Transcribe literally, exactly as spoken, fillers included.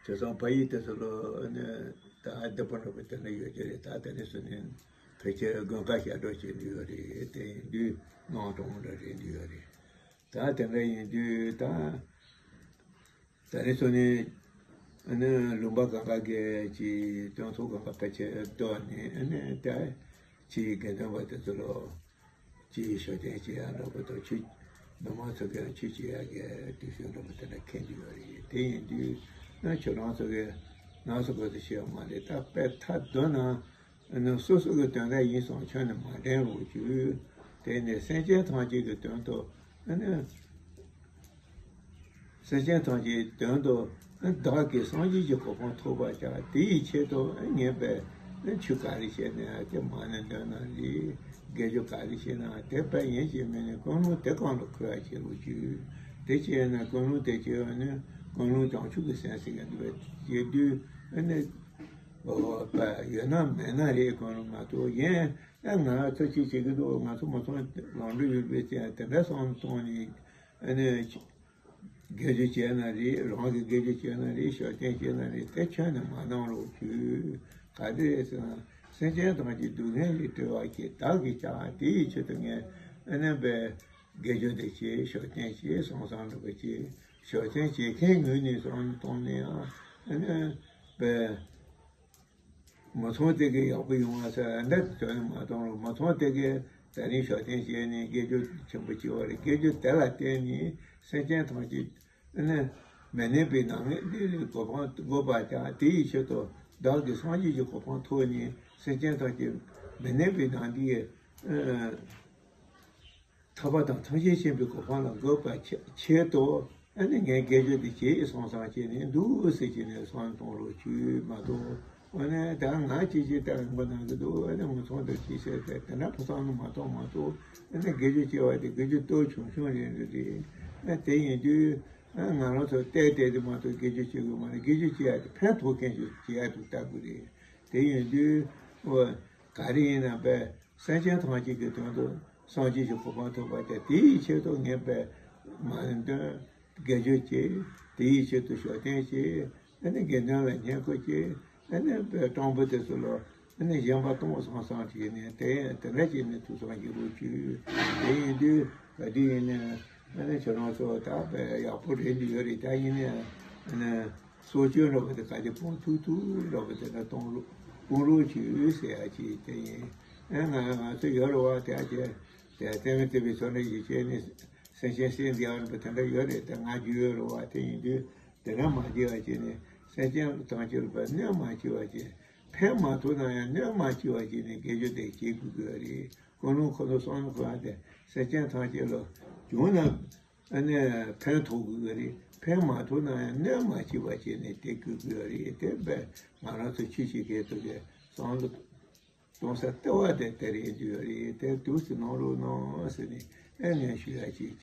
དེང་སང་ཕ་ཡུལ་དེ་ཚོ་ལ་ནི་ད་བདེ་པོ་འདྲ་པོ་དེ་འདྲ་ཡོད་ཀྱི་རེད། ད་དེ་ནས་སུ་ནི་ཕལ་ཆེར་དགུན་ཁ་ཞག་སྒྲོལ་བྱེད་འདི་ཡོད་རེད། དེ་ཡིན་དུས་ནང་གྲོང་འདྲ་རེད་འདི་ཡོད་རེད། ད་དེ་འདྲ་ཡིན་དུས་ད་ད་ནས་སུ་ནི་ཨ་ནི་ལུང་པ་གང་ག་གི་ཀྱི་སྟོན་ཚོགས་གང་ག་ཕལ་ཆེར་བསྡུ་བ་ནི་ཨ་ནི་ད་ཀྱི་དགེ་འདུན་པ་དེ་ཚོ་ལ། ཅིའི་ཞབས་བརྟན་བྱེད་ཡག་འདྲ་པོ་དང་ཆོས་མི་མང་ཚོ་གིས་ཆོས་བྱེད་ཡག་གི་དུས་ཚོད་འདྲ་པོ་དེ་འདྲ་འཁེལ་འདུག་ཡོད་རེད། དེ་ཡིན་དུས་ཨ་ཁྱོད་རང་ཚོ་གིས་ནང་སོ་གོ་ཚོ་བཤད་ཡོད་མ་རེད། ད་དཔེ་ཐ་དོན་ན་ཨ་ནི་སོ་སོ་གི་དོན་དག་ཡིན་སོང་ཁྱོན་ནས་མ་དྲན་རོགས་བྱོས། དེ་ནས་སེམས་ཅན་ཐམས་ཅད་ཀྱི་དོན་དུ་ཨ་ནི། སེམས་ཅན་ཐམས་ཅད་དོན་དུ་བདག་གིས་སངས་རྒྱས་ཀྱི་གོ་འཕང་ཐོབ་པར་བྱ། དེ་ཡི་ཆེད་དུ་ངས་པའི་ཆོས་ག་རེ་བྱས་ན་དེ་མ་ཎི་འདོན་ན་རེད། དགེ་སྦྱོར་ག་རེ་བྱས་ན་དེ་དཔེ་ཡིན་གཅིག་མིན་ནས་ཀུན་སློང་དེ་གང་ལ་འཁོར་བ་བྱེད་རོགས་བྱོས། དེ་བྱས་ན་ཀུན་སློང་དེ་བྱས་པ་ནི་ཀུན་སློང་བྱང་ཆུབ་ཀྱི་སེམས་ཟེར་མཁན་འདུག་པས། བྱེད་དུས་ཨ་ནི་ཡོད་ན་མེད་ན་རེད། ཀུན་སློང་མ་གཏོགས་ཡིན། ཨ་ང་ཚོ་ཅི་བྱེད་ཀྱི་འདུག་ང་ཚོ་མ་ཚང་ལམ་འགྲོ་ཡོད་པའི་ཅན་དེ་འདྲ་བསམ་གཏོང་ནས། ཨ་ནི་དགེ་སྦྱོར་བྱས་ན་རེད། རང་གི་དགེ་སྦྱོར་བྱས་ན་རེད། ཞབས་བརྟན་བྱས་ན་རེད། དེ་ཁྱོན་ནས་མ་གནང་རོགས་བྱོས། ག་རེ་རེད་ཟེར་ན་སེམས་ཅན་ཐམས་ཅད་སྡུག་བསྔལ་ལས་སྒྲོལ་བར་བྱེད། བདག་གིས་ཀྱང་དེ་ཡི་ཆེད་དུ་ངས་ཨ་ནི་བས་དགེ་སྦྱོར་དེ་བྱེད། ཞབས་བརྟན་བྱེད། གསང་གསུམ་འདྲ་པོ་བྱེད། ཞབས་བརྟན་བྱེད་མཁན་ངོས་ནས་བསམ་བློ་བཏང་ནས་ཨ་ནི་བས། མི་ཚང་དེ་གའི་ཡག་པོ་ཡོང་བ་ཟེར་འདྲ་དོན་མ་གཏོང་རོགས། མི་ཚང་དེ་གའི་ད་རིང་ཞབས་བརྟན་བྱས་ནས་དགེ་སྦྱོར་ཆེན་པོ་བྱས་པ་རེད། དགེ་སྦྱོར་དེ་ལ་བརྟེན་ནས་སེམས་ཅན་ཐམས་ཅད་ནི་མི་གནས་པའི་ནང་ནས་འདི་ལས་གོ་འཕང་དགོས་པ་དང་། དེ་ཡི་ཆེད་དུ་བདག་གིས་སངས་རྒྱས་ཀྱི་གོ་འཕང་ཐོབ་ནས་སེམས་ཅན་ཐམས་ཅད་མི་གནས་པའི་ནང་འདི་ཐར་པ་དང་ཐམས་ཅད་མཁྱེན་པའི་གོ་འཕང་ལ་འགོད་པའི་ཆེད་དུ་ཨ་ནི་ངས་དགེ་སྦྱོར་འདི་བྱེད་སོང་ཙང་བྱས་ནས་འདུག་ཟེར་བྱས་ནས་བསམ་གཏོང་རོགས་བྱོས་མ་གཏོགས། ཨ་ནི་ད་ང་ཅིག་ཅིག་ལྟ་རིང་པོ་གནང་གི་འདུག་ཨ་ནི་མི་ཚང་འདི་ཅིག་བྱས་ཏེ་དེ་འདྲ་བསམ་བློ་མ་གཏོང་མ་གཏོགས། ཨ་ནི་དགེ་སྦྱོར་བྱེད་པ་དེ་དགེ་སྦྱོར་སྟོབས་ཆུང་ཆུང་རེད་རེད་རེད། ཨ་དེ་ཡིན་དུས་ཨ་ང་རང་ཚོ་བལྟས་བལྟས་དེ་མ་གཏོགས་དགེ་སྦྱོར་བྱེད་དགོས་མ་རེད། དགེ་སྦྱོར་བྱེད་ཡ་དེ་ཕན་ཐོགས་མཁན་ཞིག་བྱེད་ཡ་དེ་ལྟ་དགོས་རེད། དེ་ཡིན་དུས་ཨོ་ག་རེ་ཡིན་ན་བས། སེམས་ཅན་ཐམས་ཅད་ཀྱི་དོན་དུ་སངས་རྒྱས་ཀྱི་གོ་འཕང་ཐོབ་པར་བྱ། དེའི་ཆེད་དུ་ངས་པའི་མ་ཎི་འདོན། དགེ་སྦྱོར་བྱེད། དེའི་ཆེད་དུ་ཞབས་བརྟན་བྱེད། ཨ་ནི་དགེ་འདུན་ལ་བསྙེན་བཀུར་བྱེད། ཨ་ནི་པའི་སྤྲང་པོ་དེ་ཚོ་ལ་ཨ་ནི་སྦྱིན་པ་གཏོང་བ་སང་སང་བྱས་ནས་དེ་དེ་འདྲ་བྱས་ནས་ཐུགས་བསམ་བཞེས་རོགས་བྱོས། དེ་ཡིན་དུས་ག་དུས་ཡིན་ནའང་ཨ་ནི་ཁྱེད་རང་ཚོ་ད་པའི་ཡག་པོ་རེད་འདི་ཡོད་རེད། ད་ཡིན་ནའང་ཨ་ནི། སྲོག་གཅོད་འདྲ་བོ་དེ་ག་དེ་སྤོང་ཐུབ་ཐུབ་འདྲ་བོ་དེ་འདྲ་གཏོང་རོགས་སྤོང་རོགས་བྱོས་ཟེར་ཡ་ཅིག་དེ་ཡིན། ཨེ་ང་ང་ཚོ་ཡོད་རེད་བ། དེ་ཨ་ཅེ་དེ་བསྟན་པའི་བསྟན་པའི་ཚོགས་འདྲ་ཞིག་བྱས་ནས་སེམས་ཅན་སེམས་བདེ་བ་འདྲ་བོ་དེ་འདྲ་ཡོད་རེད། དེ་ང་རྒྱུས་ཡོད་རེད་བ། དེ་ཡིན་དུས་དེ་འདྲ་མ་བྱེད་པ་བྱས་ནས་སེམས་ཅན་ཐམས་ཅད་ལ་གནོད་མ་བྱེད་པ་བྱས། ཕན་མ་ཐོགས་ན་ཡང་གནོད་མ་བྱེད་པ་བྱས་ནས་དགེ་སྦྱོར་དེ་བྱེད་དགོས་ཀྱི་རེད། ཀུན་སློང་ཁོ་ཚོ་བསམ་བློ་འཁོར་བ་དེ་སེམས་ཅན་ཐམས་ཅད་ལ་བྱུང་ན། ཨ་ནི་ཕན་ཐོགས་དགོས་ཀྱི་རེད། ཕན་མ་ཐོགས་ན་ཡང་གནོད་མ་བྱེད་པ་བྱས་ནས་བསྡད་དགོས་ཀྱི་རེད། དེ་བས་ང་རང་ཚོ་ཆོས་བྱེད་མཁན་ཚོ་གིས་བསམ་བློ་གཏོང་ས་ལྟེ་བ་དེ་དེ་རེད་འདུག་རེད། དེ་འདུག་སེ་གནང་རོགས་གནང་ཟེར་ནས་ཨ་ནི་ཞུ་ཡ་ཅིག་